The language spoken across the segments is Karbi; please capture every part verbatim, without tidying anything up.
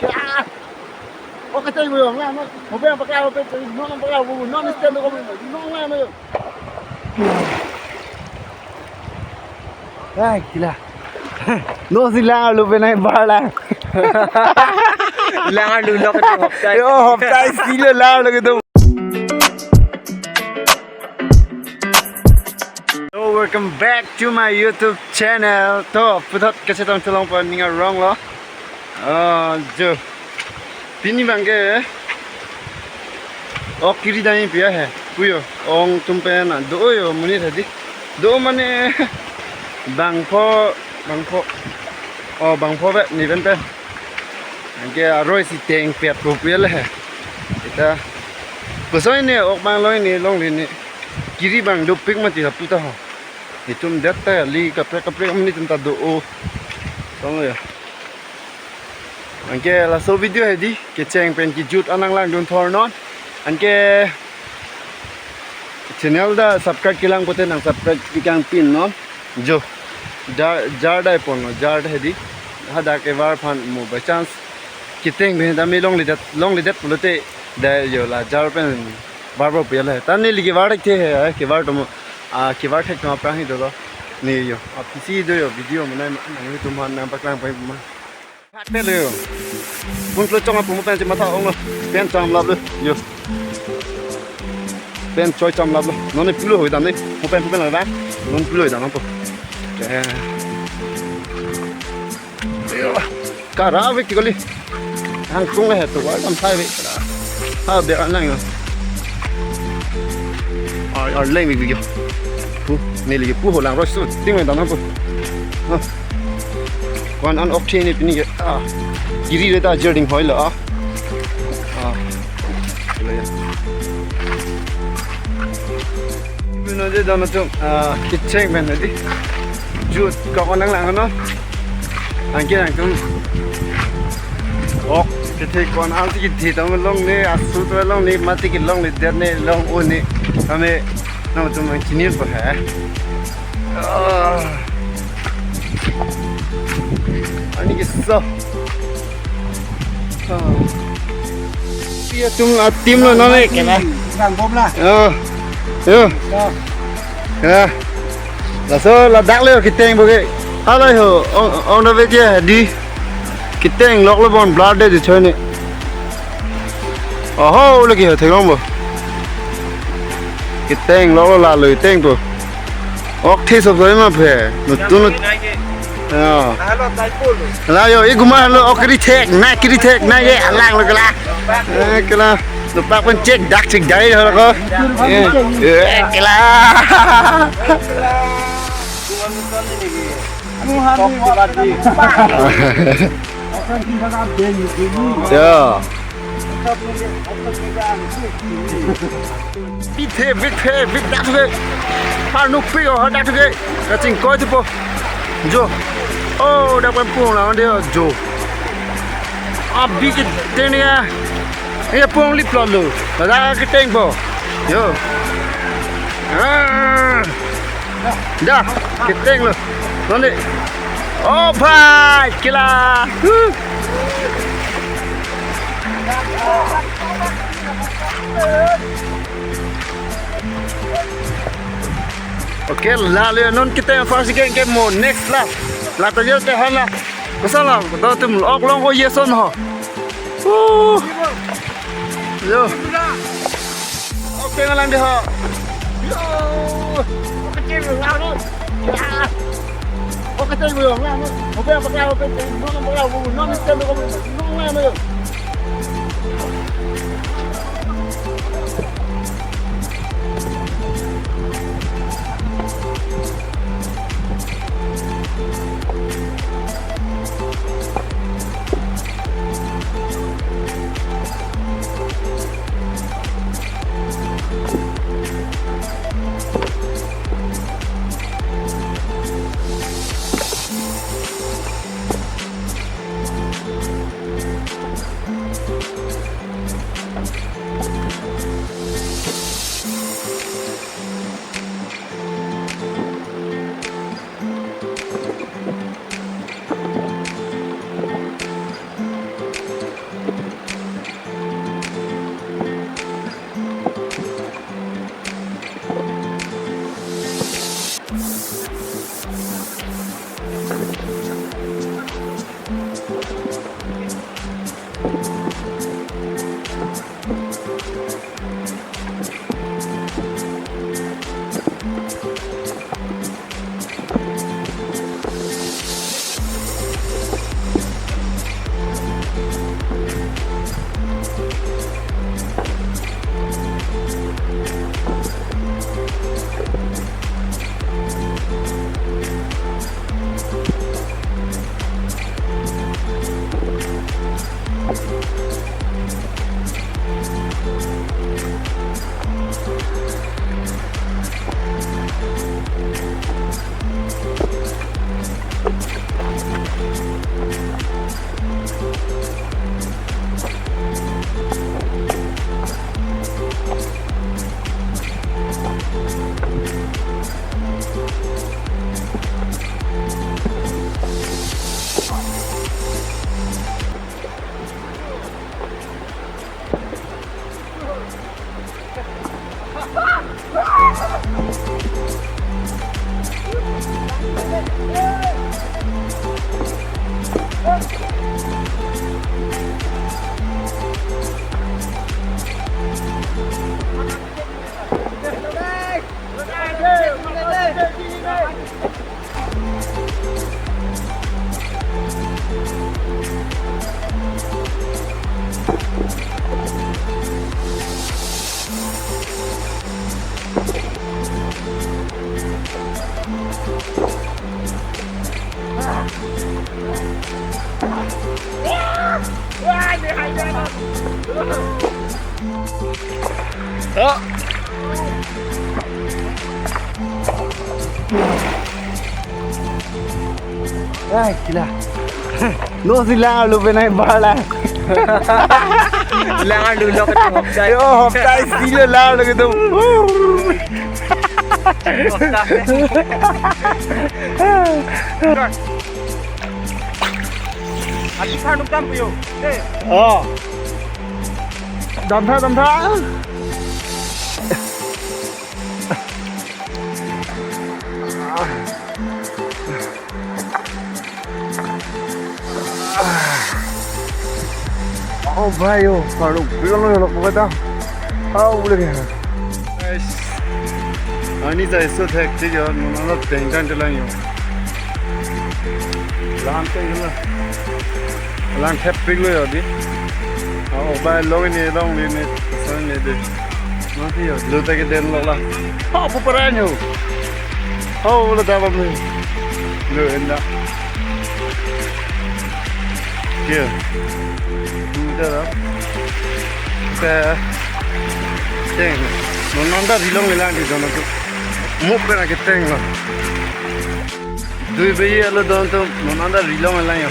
Kya? Oke, tayo mo yun. Nga, nga. Mo ba ang pakla, mo ba, no, no, pakla, mo, no, no, stand ko, no, nga, no, yun. Ay, kila. No, si lang arlo penang bar lang. Lang arlo lo kedo hoptai. Yo, hoptai silo lang arlo kedo. So, welcome back to my YouTube channel. To, puthot kachetong chelong pa ning arong lo. Ah, jo. Pini abangke. Ok kiri dai pia he. Puyo, ong atum pen do yo monit hadi. Do mane bangpho, bangpho. Oh, bangpho be ni pen pen. Anke aroi si teng pet ko pia le he. Ita. Kosoi ne ok abang loi ne longle ne. Kiri abang dopik mati lapu ta ho. Itum det ta li kaprek kaprek amonit atum ta do o. Song ya. Anke laso video hedi kecheng pen kejut an nanglangdun thor non. Anke channel ta subscribe kelang pote nang subscribe pikang pin non. Jo. Jar, jar dai pon lo, jar hedi. Hadak evar aphan mo by chance keteng pen ta me longledet, longledet pulote dai yo la jar pen varpo pia le. Ta neli kevar thek the he, kevar atum, ah, kevar thek atum aphrang hi dolo. Ne yo, aphi si do yo video manai ma, nanglitum aphan nangpaklang pai ma. Phat pelo yo. Pun klo chong apu mo pen che matha ong lo. Pen cham lap lo. Yo. Pen choi cham lap lo. Non ne pulo hoi dam ne. Mo pen pen la. Non pulo hoi dam non po. Eh. Yo. Kara vek kali. Hang tung le he to wa dam sai vek. Ha be an lang yo. Ar, ar leng vek vek yo. Pu, neli ke pu ho lang roi su. Ting me dam non po. Ha. Ko-an an ok the ne pini ke. Ah. Kiri le ta jerding hoi lo ah. Ah. Lo ya. Pino je dam atum, ah, kecheng pen hedi. Jut ko ko nanglang no. Anke nangtum. Ok, kethe ko-an an si kethe atum longle, asu atum longle, mati kelongledet ne, long-o ne. Kami nangtum nangchinir pa he. Ah. Ani keso. Ah. Pi atum atim lo non ne kena. Gang bom la. Yo. Yo. Yo. Ya. Laso ladak le keteng bo ke. Halai ho. Ong, ong da veje di. Keteng lok lo bon blur de choi ne. Oho, lagi ho theklong bo. Keteng lok lo la lo keteng bo. Ok the sob sob ma phe. Nutun nut. Ya. Hello, tai pul. La yo, iguma lo ok kiri thek, na kiri thek, na ye alang lo kela. Eh, kela. Lo pak pen cek dak cek dai ho ko. Eh, eh, kela. Ya. Bit he, bit he, bit dak thuke. Arnuk pi o dak thuke. Kachingkoi thupo. Jo. Oh, dak pen pung lang de jo. Abi keteng ya. Ini pung lip lo lo. Dak keteng po. Yo. Ah. Da, keteng lo. Nonde. Oh, bhai, kela. Huh. Okay, la le non keteng first game ke mo next la. La ta yo te han la. Koson la, do tum ok long ko ye son ho. Uh. Yo. Okay, malang de ho. Yo. Okay, malang de. Ya. Okay, malang de. Okay, malang de. Oh. Ai, kila. No, si lang arlo penang bar lang. Lang arlo lo kita hoptai. Yo, hoptai silo lang arlo kita. Hoptai. Adi sanuk tam puyo. Eh. Oh. Damtha, damtha. Oh, bhai, oh, paruk, bilang lo, lo, kata. Oh, boleh ya. Guys, ani jai so thek ti jo, no, no, no, tengkan telang yo. Lang te yo. Lang thep pik lo yo di. Oh, bhai, long ni, long ni, ni, so ni di. Mati yo, lo ta ke den lo la. Ha, pu paran yo. Ho, lo ta bam ni. Lo enda. Kia. Pu ta la. Te. Teng. Non non ta rilong ilang di zona tu. Mo pena ke teng lo. Dui baji arlo don atum, non anta rilong lang yo.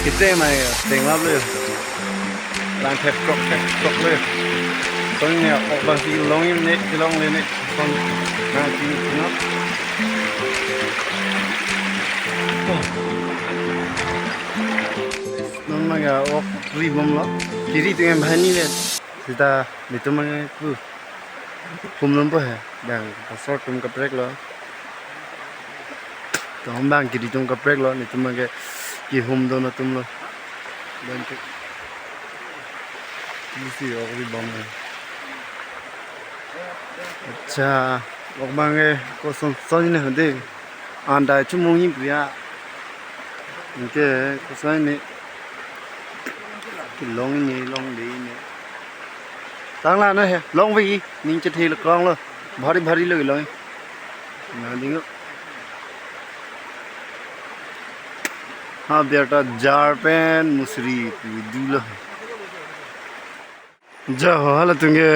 Kita ma yo, teng lap lo yo. Lang thep krok, thep krok lo yo. Song ni, ok bang si long in ne, long le ne, song nang si no. Non ma ya ok ri bom lo. Kiri atum banghini le. Sita, netum ma pu. Hum non po he. Bang, pastor atum kaprek lo. To hum bang kiri atum kaprek lo, netum ke kihum don atum lo. Bang ke. Isi ok ri bom lo. Acha, ok bang ke koson son ne hade. Andai chumong hi priya. Anke koson ne. Long ne, long de ne. Tang la na he, long ve, ning chethe lo krong lo, bhari bhari lo long. Na ding. Ha, biar ta jar pen musri pu du lo. Ja ho, hala atum ke,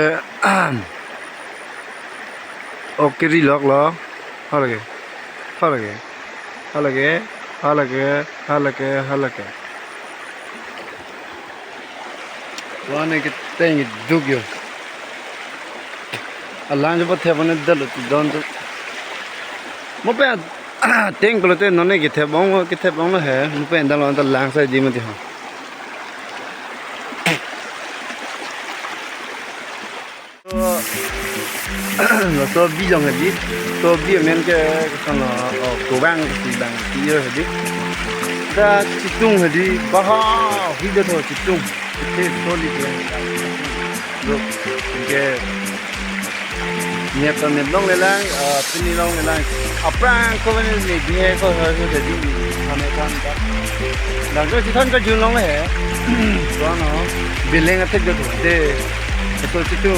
ok kiri lok lo. Hala ke. Hala ke. Hala ke. Hala ke. Hala ke. Hala ke. Wan ke teng duk yo. Alang jo pa thep ne dal tu don tu. Mo pe teng pulote non ne kethep ong, kethep ong lo he. Mo pe dal on ta lang sai di mati ho. So, laso bi jong hedi. So bi amen ke koson lo, oh, kobang si bang tiyo hedi. Da chitung hedi, baha, hida tho chitung. Ite so li ke. Lo, ke, niat ta nep long le lang, ah, pini long le lang. Aphrang ko ne ne bihe ko ha ko jadi kane kan ta. Lang ko si than ka jun long he. So no, bileng athek jo de. Ko si tu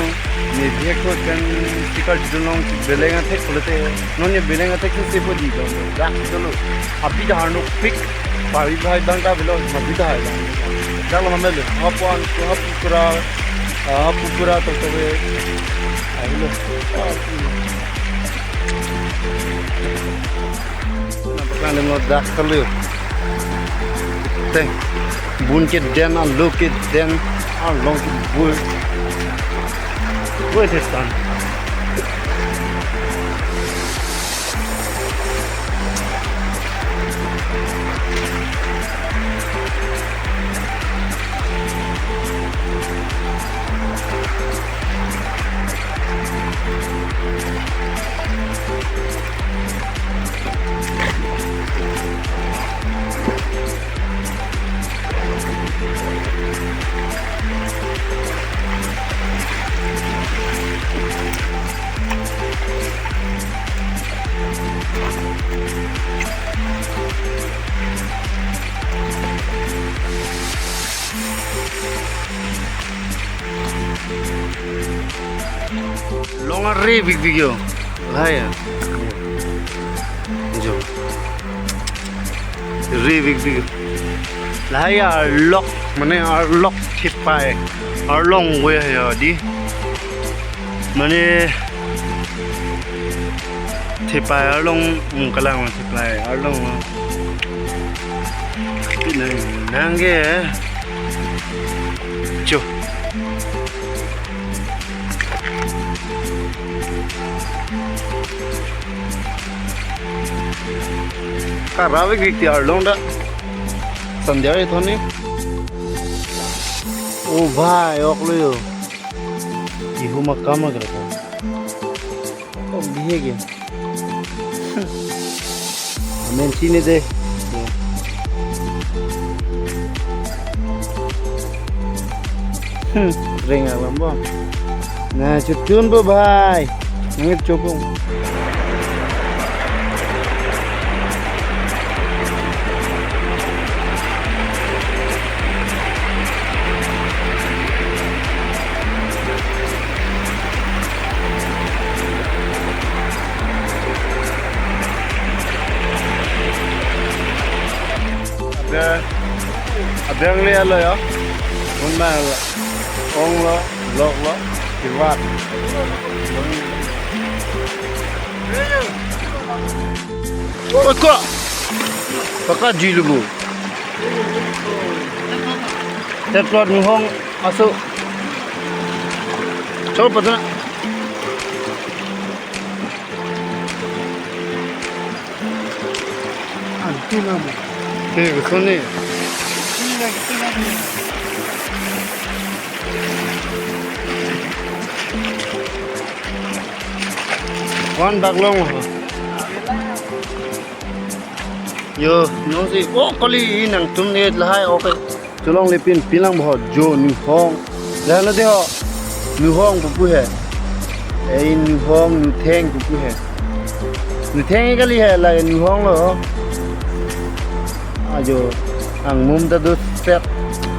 ne bihe ko kan si ka jun long bileng athek ko te. Non ye bileng athek si po di do. Dak to lo. Abi da no pick. Pavi bhai bang ta bilo abi da hai. Dak lo ma mele. Hapu an ko hapu kura, ah, hapu kura to to be. Ai lo. Nangpaklang lo dak kali. Teng. Bun ke den, alo ke den, along ke bun. Wait this time. Long ari big big yo. Hai ya. Jo. Ari big big yo. Lahai arlok, mane arlok thepai, arlong we ya di. Mane thepai arlong, hmm, kalang thepai arlong. Nang, nang ke. Cho. Karavik vik ti arlong ta. Sandhya ri thoni. O bhai, ok lo yo. Ihu makam agra ta. Ok bihe ke. Amen sini deh. Hmm, ring alam bo. Nah, chutun bo bhai. Nangit chopung. Ada, ada yang lihat lo ya. Mana lo? Ong lo, lok lo, kiwat. Oi, ko. Paka jilu bu. Teplot New Hong aso. Chol patna. Antina mo. Te, gusto ni. Wan baklong ho. Yo, no si. Oh, kali nangtum ne lahai, okay. Cholongle pin, pinlang bo jo New Hong. Lahai lo de ho. New Hong pupu he. Ei New Hong, New Theng pupu he. New Theng kali he, la New Hong lo. Ajo, angmum ta do set.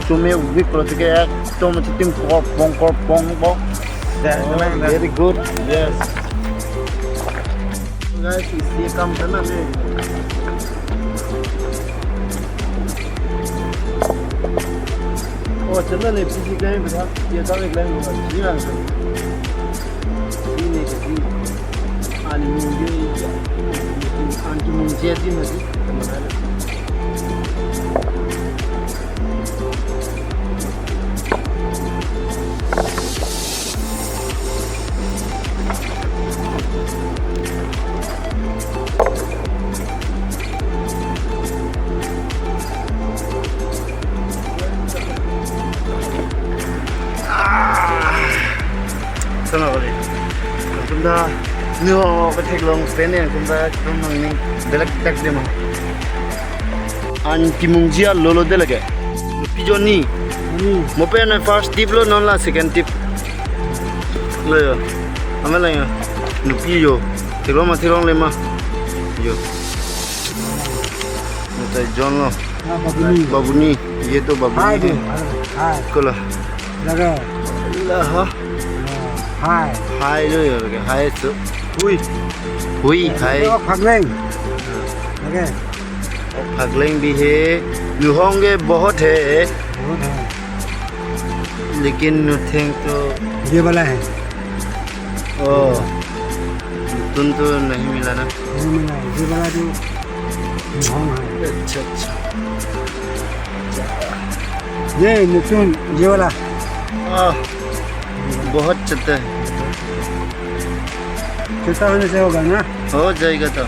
Chume vik lo tike ekdom chitim kor pong kor pong bo. Dah, Oh, tenang, dah. Very good. Yes. Guys, isi kam sana deh. Oh, chana le pisi kain beta, ye dang le kain beta, ji lang sa. Ji ne ke ji. Ani mung je, ani mung je ji na ji. Ah. Sana kali. Tum da ni ho ke theklong pen yang tum da tum nang ni belak tak de ma. An kimungji alolo de lake. Nupi jonni. Ani. Mo pen first tip lo non la second tip. Lo yo. Ama la yo. Nupi yo. Theklong ma theklong le ma. Yo. Nutai John lo. Ah, Babuni. Babuni. Ye to Babuni Hai hai. De. Hai. Kola. Lage. Laha. Hai. Hai lo yo lake. Hai so. Hui. Hui hai. Lage phakleng. Lage. Oh, phakleng bhi hai. New Hong ke bahut hai. Bahut hai. Lekin New Theng to ye wala hai. Oh. Nutun to nahi mila na. Nahi mila. Ye wala to New Hong hai. Acha, acha. Ye nutun ye wala. Ah. बहुत चलता है। चलता होने से होगा ना? हो जाएगा तो।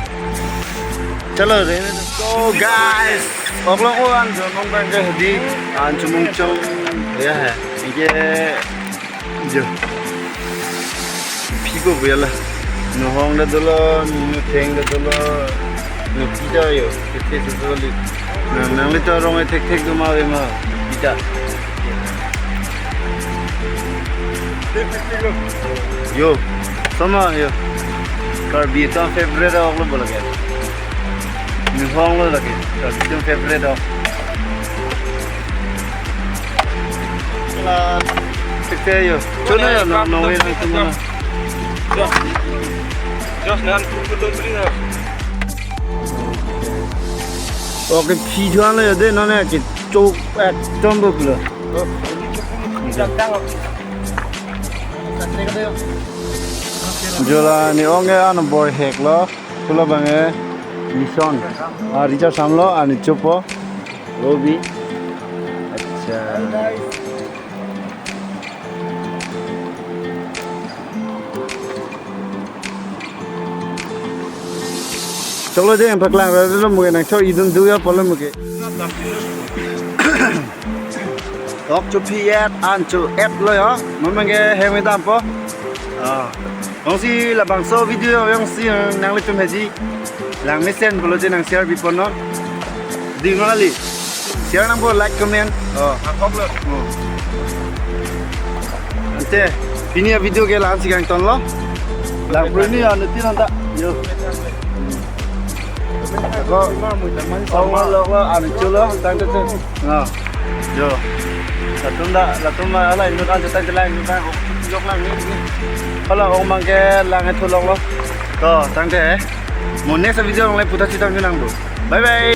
चलो, रहने दो। So, guys, oklong ko an chomong bang ke hadi, an chomong chong ya hai. Ye, jo. Phi ko bela. New Hong da dolo, New Theng da dolo, Nupi da yo. Kete tu dolo. Nang, nangli to rong e thek thek do ma ve ma. Pita. Yo, sama yo. Karbi atum favorite ok lo bo lake. New Hong lo lake. Karbi atum favorite ok. La, thek thek yo. Chona yo, no, no, we nang tum na. Just nan tum tum bri na. Okay, phi juan lo yo de, non ne ki. Chok ekdom buklo. Jo la ne-ong ke ano bor hek lo. Pulo bang ke Lison. Ah, Richard Samlo, ani chopo. Robi. Acha. Choklo je, paklang ra lo muke nang chok idun du ya polo muke. Tok chophi et an cho et lo yo. Mamang ke hem dampo. Ah. Jongsi labangso video jongsi nanglitum hedi lang mesen pulote nang share biponnon. Ding nang ali. Share nangpo, like, comment. Oh. Nangkok lo. Oh. Ante, pini avideo ke la-ansi kangtonlo. Lang pru ni anu tin anta. Yo. Ako, ong lo lo, anu chulo, tangte te. No. Jo. Latum ta, latum ta, ala inut an tangte lang, inut an, jok lang ni. Hala ong mang ke lang e thulok lo. To, tangte. Mo next video along le puta chitang nang do. Bye bye.